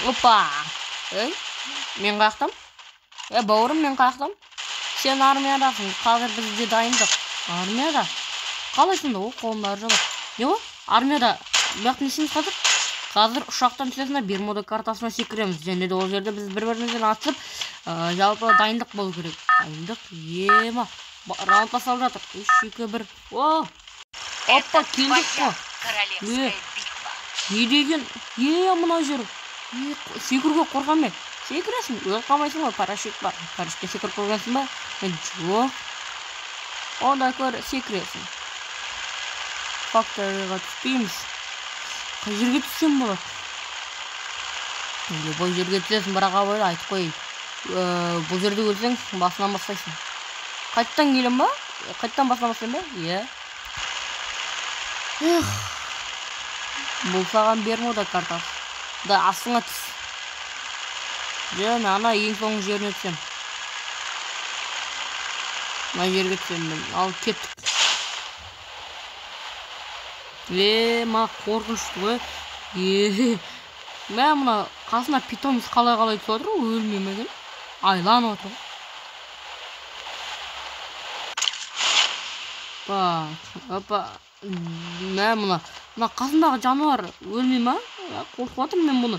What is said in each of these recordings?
Опа. Ей, мен қаяқтам? Бауырым, мен қаяқтам? Сен армиядасың, қазір бізде дайындық. Армияда? Қалай сонда? О, қолымда аржа бар. Не ол? Армияда. Бұл жақта не істейміз қазір? Қазір ұшақтан түсесің де Бермуда картасына секіреміз. Және де ол жерде біз бір-бірімізбен атысып, жалпы дайындық болу керек. Дайындық, ема. Раунд басталып жатыр. 3, 2, 1. О! Опа, келдік қой. Не деген? Мына жер. Секіруге қорқамын мен. Секіресің, өліп қалмайсың ғой, парашют бар. Парашютке секіріп көргенсің ба? Жоқ. Онда көр, секіресің. Факториға түспейміз. Қай жерге түссем болады? Любой жерге түсесің, бірақ абайла, айтып қояйын. Бұл жерде өлсең, басынан бастайсың. Қайттан келем ба? Қайттан басынан бастайын ба? Иә. Эх. Бұл саған Бермуда картасы. Да, астыңа түс. Жоқ, мен ана ең соңғы жеріне түсем. Мына жерге түсемін мен. Ал, кеттік. Ма қорқынышты ғой. Мә, мына қасына питомец қалай-қалай түсіп отыр ғой, өлмей ме екен? Айланып отыр ғой. Опа, опа. Мә, мына қасындағы жануар өлмей ма? Қорқып жатырмын мен бұны.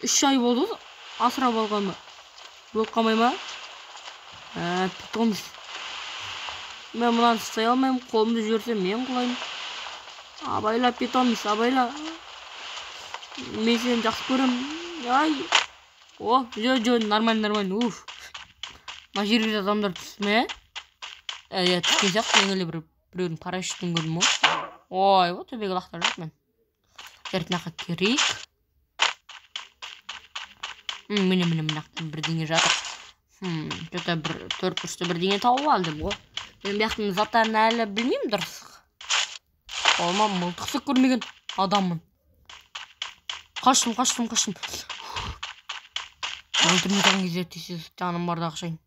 3 ай болды ғой асырап алғаныма. Өліп қалмай ма? Питомец. Мен мынаны ұстай алмаймын, қолымды жіберсем мен құлаймын. Абайла, питомец, абайла. Мен сені жақсы көремін. Ай. О, жо, жо, нормально, нормально. Уф. Мына жерге адамдар түсті ме? Иә, түскен сияқты. Мен әлі біреудің парашютін көрдім ғой. Ой, вот төбеге лақтырып жатыр мен. Жарайды, мына жаққа кірейік. Міне, міне, мына жақта бірдеңе жатыр. Что-то бір төрт бұрышты бірдеңе тауып алдым ғой. Мен бұл жақтың заттарын әлі білмеймін дұрыс. Қолыма мылтықсы көрмеген адаммын. Қаштым, қаштым, қаштым. Өлтірмей тұрған кезде тез-тез жаным бар да қашайын.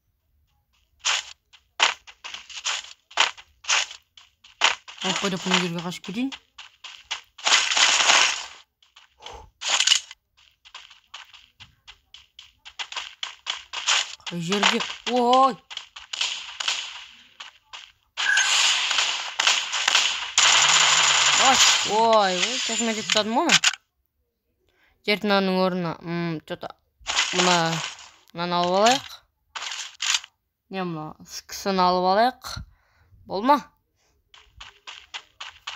Опа деп мына жерге қашып кетейін. Қай жерде? Ой! Ой, ой, ой, шашыма жетіп тастадым ғой мен. Жердің мынаның орнына, что-то мынаны алып алайық. Не, мына кісіні алып алайық. Болды ма?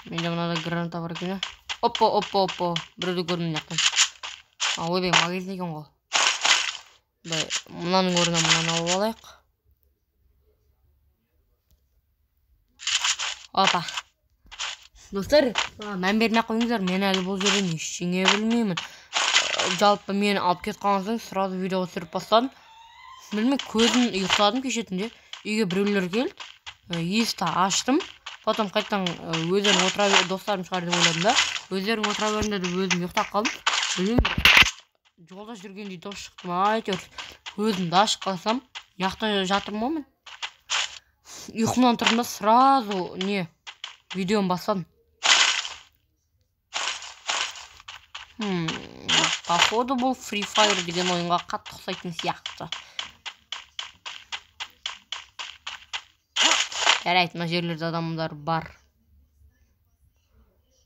Менде мынада граната бар екен, ә? Опа, опа, опа. Біреуді көрдім мына жақтан. А, ойбай, магазин екен ғой. Былай, мынаның орнына мынаны алып алайық. Опа. Достар, мән бермей ақ қойыңыздар, мен әлі бұл жерден ештеңе білмеймін. Жалпы мені алып кетіп қалған соң сразу видео түсіріп бастадым. Білмей, көзім ұйықтадым кеше түнде. Үйге біреулер келді. Есікті аштым. Потом қайтадан өздерің отыра бер, достарым шығар деп ойладым да. Өздерің отыра беріңдер деп өзім ұйықтап қалдым. Білмеймін, жолда жүргендей дос шықты ма, әйтеуір көзімді ашып қалсам, ұяқта жатырмын ғой мен. Ұйқымнан тұрдым да сразу не, видеоны бастадым. Походу бұл Free Fire деген ойынға қатты ұқсайтын сияқты. Жарайды, мына жерлерде адамдар бар.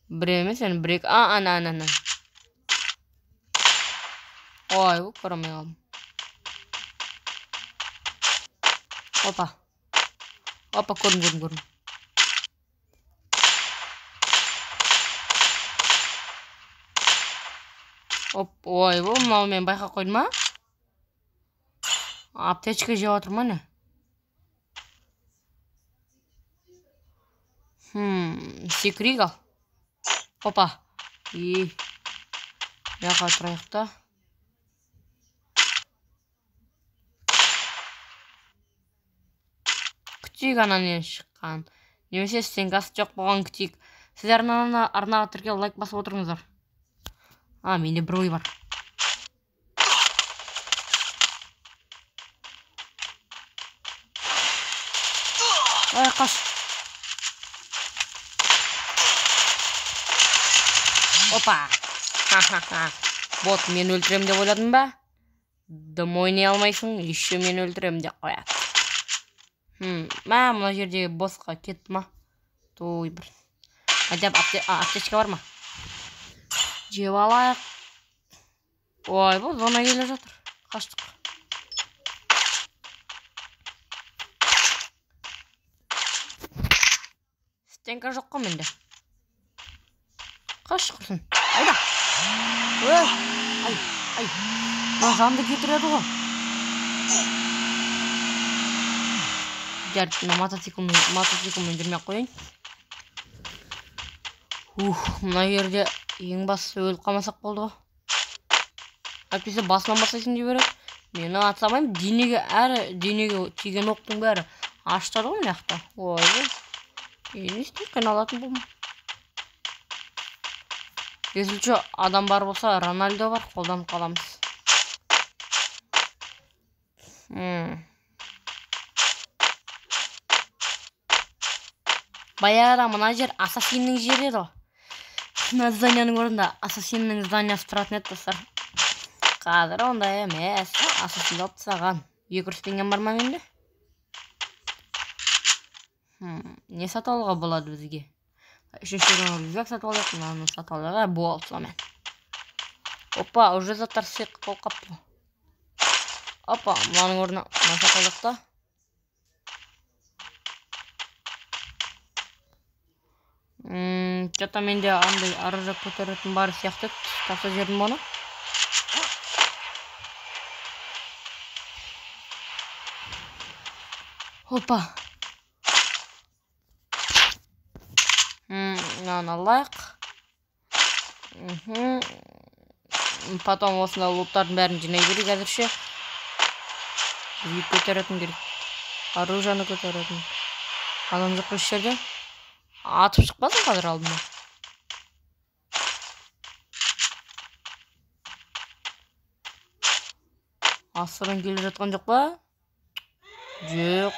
Бір емес, енді бір екі. А, ана, ана, ана. Ой, бұл көре алмай қалдым. Опа. Опа, көрдім, көрдім, көрдім. Оп, ой, бұл мынау мен байқап қойдым ма? Аптечка жеп жатыр ма не? Секірейік ал. Опа. И жаққа тұрайық та. Күтейік ана нен шыққан. Немесе стенкасы жоқ болған күтейік. Сіздер арнаға тіркеліп лайк басып отырыңыздар. А, менде бір ой бар. Ай, қаш. Опа. Ха-ха-ха. Бот, мен өлтірем деп ойладың ба? Дым ойнай алмайсың, еще мен өлтірем деп қояды. Мә, мына жердегі босқа кетті ма? Той бір. Хотя бы аптечка бар ма? Жеп алайық. Ой, бұл зона келе жатыр. Қаштық. Стенка жоқ қой менде. Қаш құрсын. Айда. Ой, ай, ай. Мына жанды кетіреді ғой. Жарайды, мына мотоциклмен жүрмей ақ қояйын. Ух, мына жерде ең бастысы өліп қалмасақ болды ғой. Әйтпесе басынан бастайсың дей береді. Мені ата алмаймын. Денеге әрі денеге тиген оқтың бәрі аштады ғой мына жақта. Ой, не істейік, қиналатын болдым. Если что, адам бар болса, Рональдо бар, қолданып қаламыз. Баяғыда мына жер Ассасиннің жері еді ғой. Мына зданияның орнында Ассасиннің зданиясы тұратын еді, достар. Қазір ондай емес. Ассасинді алып тастаған. 200 теңгем бар ма менде? Не сатып алуға болады бізге? Үшінші рюкзак сатып алайық, мынаны сатып алайық. Болды, сонымен. Опа, уже заттар сыйқы толып қапты ғой. Опа, мынаның орнына мынаны сатып алайық та. Чё-то менде андай ары жақ көтеретін бар сияқты. Тапса жердім оны. Опа. Мынаны алайық. Потом осындай луттардың бәрін жинай берейік әзірше. Бізге көтеретін керек. Оружиені көтеретін. Адам жоқ осы жерде. Атып шықпасын қазір алдыма. Асырын келе жатқан жоқ па? Жоқ.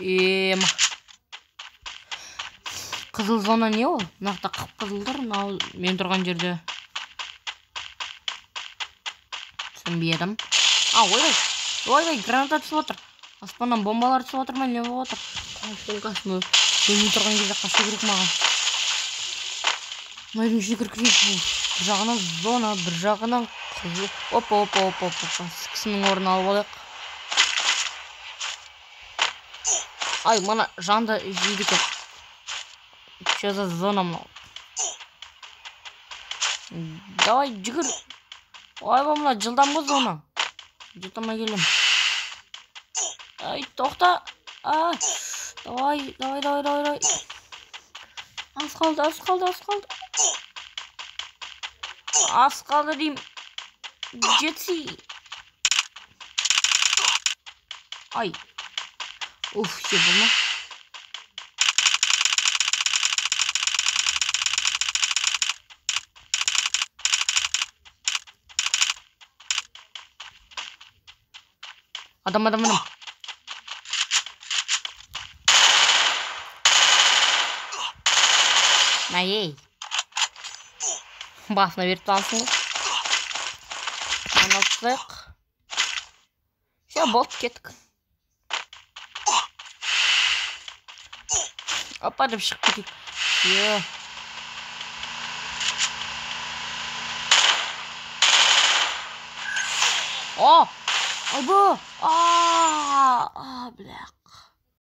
Ема. Қызыл зона не ол? Мына жақта қып-қызыл тұр, мынау мен тұрған жерде. Түсінбей едім. А, ойбай, ойбай, граната түсіп отыр. Аспаннан бомбалар түсіп отыр ма, не болып отыр? Өлмей тұрған кезде қашу керек маған. Мына үйдің ішіне кіріп кетейін. Бір жағынан зона, бір жағынан қызыл. Опа, опа, опа, опа. Кісінің орнын алып алайық. Ай, мына жанды жейді екен. Че за зона мынау? Давай, жүгір. Ойбай, мына жылдам ғой зона. Жете алмай келем. Ай, тоқта. А, давай, давай, давай, давай, давай. Аз қалды, аз қалды, аз қалды. Аз қалды деймін. Жетсей. Ай. Уф, все болма. Адам, адам, адам. Ай-ей. Басына беріп тастағансың ғой. Ана алып. Все, болды, кеттік. Опа деп шығып кетейік. Все. О! Ойбу! А, бля,